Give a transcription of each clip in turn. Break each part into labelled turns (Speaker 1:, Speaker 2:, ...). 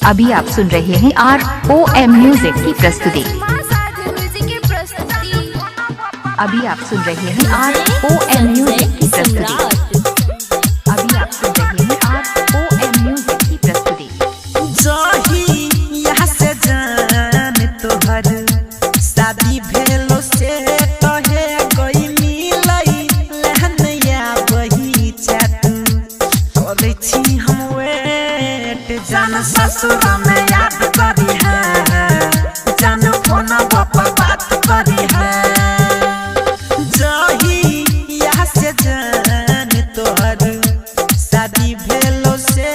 Speaker 1: अभी आप सुन रहे हैं ROM music की प्रस्तुति। अभी आप सुन रहे हैं ROM music की प्रस्तुति। अभी आप सुन रहे हैं ROM music की प्रस्तुति।
Speaker 2: जही यहाँ से जान तोहर शादी भेलो से तहे गई मिलई लहनया बही चातू करै छी हम वेट। जान ससुर में याद करी है, जान फोन पर बात करी है। जही यहाँ से जान तोहर शादी भेलो से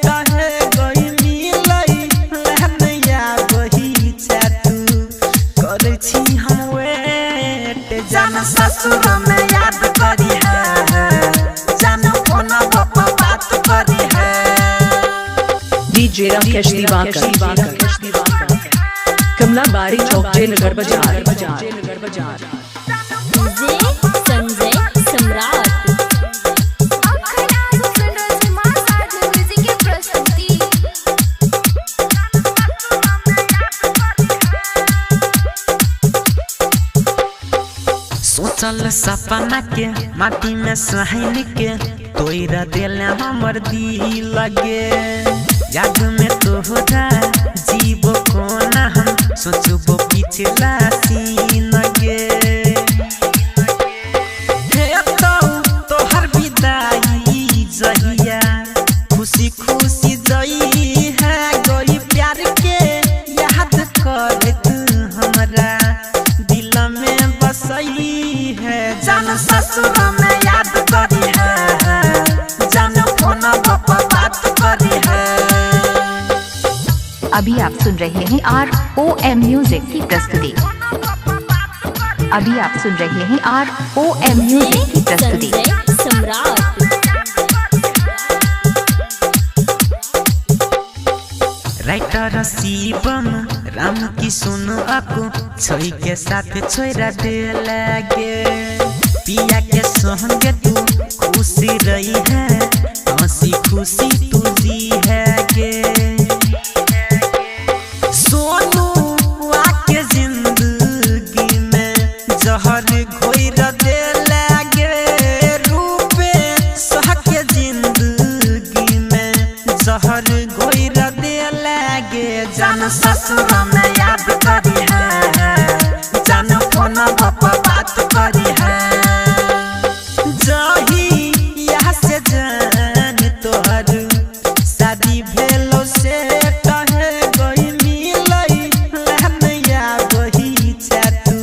Speaker 2: तहे गई मिलई लहनया बही चातू करै छी हम वेट। जान ससुर में याद करी है, जान फोन पर बात करी है।
Speaker 3: डीजे राकेश दिवाकर, कमला बारी चौक, जयनगर बाजार।
Speaker 4: डीजे संजय सम्राट।
Speaker 2: सोचल सपना के माटी में सहन के तोरा दिल हमर दिल लगे। याद में तोहरा जीवो कोना हम सोचबो पिछला सीन गे। हे तो तोहर विदाई जहिया खुशी खुशी जई है गई प्यार के याद करत हमरा दिल में बसई है। जान ससुर में याद करी है, जान फोन पर बात करी है।
Speaker 1: अभी आप सुन रहे हैं ROM music की प्रस्तुति। अभी आप सुन रहे हैं ROM music की प्रस्तुति।
Speaker 4: संजय सम्राट।
Speaker 2: राइटर शिवम राम की सुन अकु छोई के साथ छोरा दे लगे। पिया के संग तू खुशी रही है, हंसी खुशी तू जी है गे। सोनू आके जिंदगी में जहर घोर दे लगे। रूपे सह के जिंदगी में जहर घोर दे लगे। जान ससुर में याद करी है, जान फोन पर बात करी है। जही यहाँ से जान तोहर शादी भेलो से तहे गई मिलई लहनया बही चातू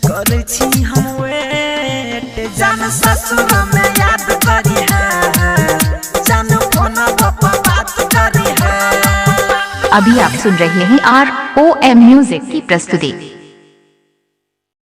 Speaker 2: करै छी हम वेट। जान ससुर में याद करी है, जान फोन पर बात करी है।
Speaker 1: अभी आप सुन रहे हैं ROM music की प्रस्तुति।